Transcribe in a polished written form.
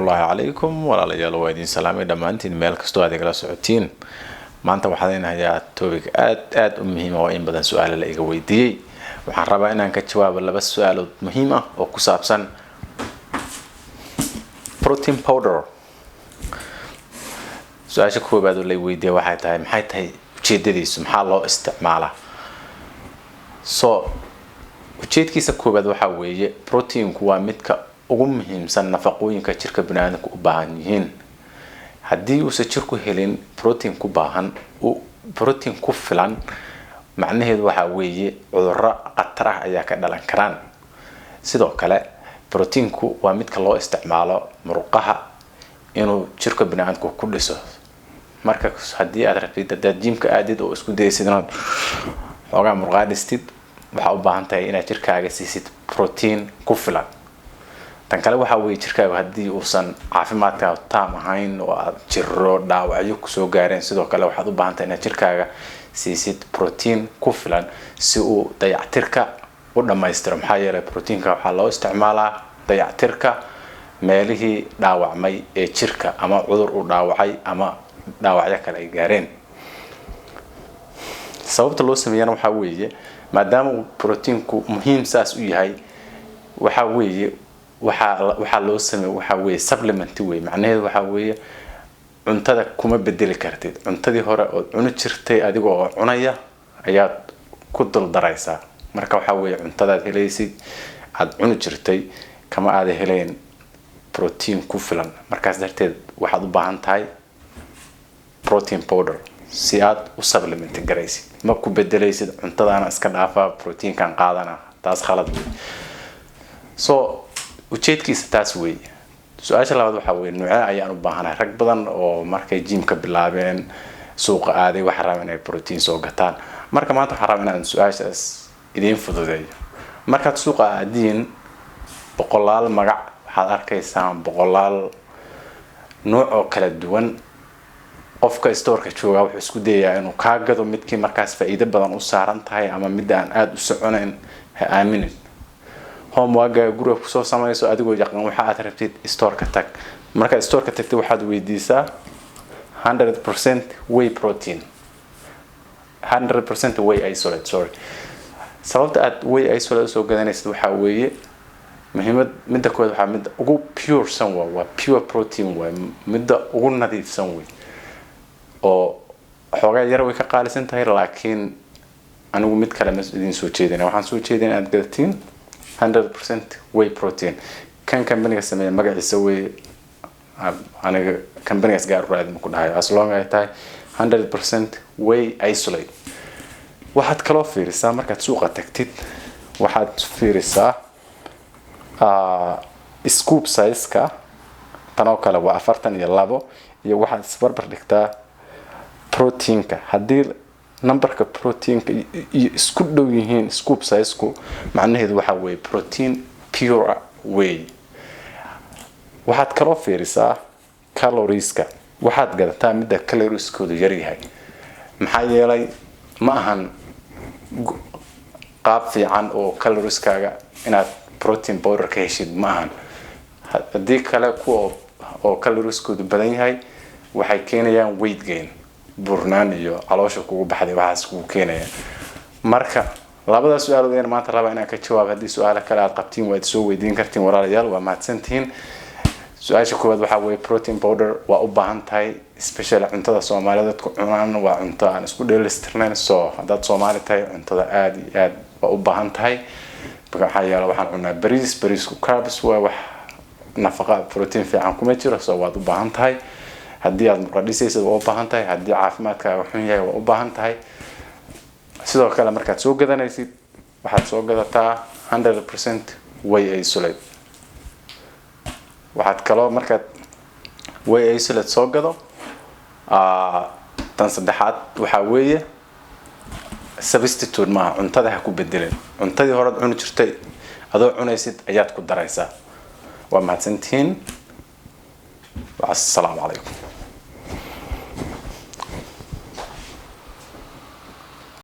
Salaamullaahi calaykum walaalayaal, waa idin salaamay dhammaantiin meel kastoo aad igala socotiin. Maanta waxaan idin hayaa topic aad aad u muhiim ah oo in badan su-aalo la iga weydiiyey. Waxaan rabaa inaan ka jawaabo laba su-aalood muhiim ah oo ku saabsan protein powder. Su-aasha koowaad oo la weydiiyay waxay tahay: maxay tahay ujeedadiisu? Maxaa loo isticmaalaa? So ujeedkiisa koowaad waxaa weeye, proteinku waa midka ugu muhiimsan nafaqooyinka jirka baniaadamka u baahan yihiin. Haddii uusan jirku helin protein ku baahan, protein ku filan, macnaheedu waxaa weeye cudurro khatar ah ayaa ka dhalan karaan. Sidoo kale proteinku waa midka loo isticmaalo muruqaha inuu jirka baniaadamku ku dhiso. Marka haddii aad rabtid, hadaad gymka aadid oo isku daysid inaad xoogaa murqaa dhistid, waxaa u baahan tahay inaad jirkaaga siisid protein ku filan. Tan kale waxaa weeye, jirkaagu haddii uusan caafimaadkaagu taam ahayn oo aad jiro dhaawacyo kusoo gaareen, sidoo kale waxaad u baahan tahay inaad jirkaaga siisid protein ku filan si uu dayactirka u dhammaystiro. Maxaa yeelay, proteinka waxaa loo isticmaalaa dayactirka meelihii dhaawacmay ee jirka, ama cudur uu dhaawacay ama dhaawacyo kale ay gaareen. Sababta loo sameeyana waxaa weeye, maadaama uu proteinku muhiim saas u yahay, waxaa weeye waxaa loo sameey waxaa weeye supplement wey. Macnaheedu waxaa weeye cuntada kuma bedeli kartid. Cuntadii hore ood cuni jirtay adiga oo cunaya ayaad ku dul daraysaa. Marka waxaa weeye cuntadaad helaysid aada cuni jirtay kama aada helayn protein ku filan. Markaas darteed waxaad u baahan tahay protein powder si aad u supplement garaysid. Ma ku bedelaysid cuntadaana iska dhaafaa, proteinkan qaadana, taas khalad wey. So ujeedkiisa taas weeye. Su-aasha labaad waxaa weye: nuucee ayaan u baahanahay? Rag badan oo markay gymka bilaabeen suuqa aaday waxaa rabaa inay protein soo gataan. Marka maanta waxaan rabaa inaan su-aashaas idiin fududeeyo. Markaad suuqa aadiin, boqolaal magac waxaad arkaysaan, boqolaal nuuc oo kala duwan. Qofka storeka joogaa wuxuu isku dayayaa inuu kaa gado midkii markaas faa-iido badan u saaran tahay ama midda aan aada u soconayn. Ha aaminin. Homeworkgaaga guriga kusoo samayso adigoo yaqaan waxa aad rabtid. Storeka tag. Markaad storeka tagtid, waxaad weydiisaa 100% whey protein, 100% whey isolate, sorry. Sababta aad whey isolate usoo gadanaysid waxaa weeye muhiimad. Midda koowaad, waxaa midda ugu puresan waa pure protein, waay midda ugu nadiifsan wey, oo xoogaa yar way ka qaalisan tahay. Laakiin anigu mid kale ma idin soo jeedina. Waxaan soo jeedina inaad gadatiin 100% whey protein. Kan companyga sameeya magaciisa wey, aniga companygaas gaar u raadi ma ku dhahayo, as long ay tahay 100% whey isolate. Waxaad kaloo fiirisaa markaad suuqa tagtid, waxaad fiirisaa scoop size-ka. Tan oo kale waa 42, iyo waxaad isbarbar dhigtaa proteinka. Haddii numberka proteinka iyo isku dhow yihiin scoop size-ku, macnaheedu waxaa weeye protein pure way. Waxaad kaloo fiirisaa calorieska. Waxaad gadataa midda calorieskoodu yaryahay. Maxaa yeelay, ma ahan qaab fiican oo calorieskaaga inaad protein powder ka heshid ma ahan. Haddii kale kuwa oo calorieskoodu badan yahay waxay keenayaan weight gain, burnaan iyo caloosha kugu baxday, waxaas kugu keenaya. Marka labadaas su-aalood ayaan maanta rabaa inaan ka jawaab. Haddii su-aalo kale aad qabtiin, waad soo weydiin kartiin. Walaalayaal, waa mahadsantihiin. Su-aasha koowaad waxaa weeye: protein powder waa u baahan tahay, especially cuntada Soomaalida dadku cunaan waa cunto aan isku dheelistirnayn. So haddaad Soomaali tahay, cuntada aada iyo aad waa u baahan tahay. Maxaa yeele, waxaan cunaa bariis. Bariisku carbs waa, wax nafaqa protein fiican kuma jiro. So waad u baahan tahay. Haddii aad murqa dhisaysid, waa u baahan tahay. Haddii caafimaadkaaga xun yahay, waa u baahan tahay. Sidoo kale markaad soo gadanaysid, waxaad soo gadataa 100% whey isolate. Waxaad kaloo markaad whey isolate soo gado, tan saddexaad waxaa weeye substitute maaha, cuntada ha ku bedelin. Cuntadii horead cuni jirtay adoo cunaysid ayaad ku daraysaa. Waa mahadsantihiin. Assalaamu calaykum.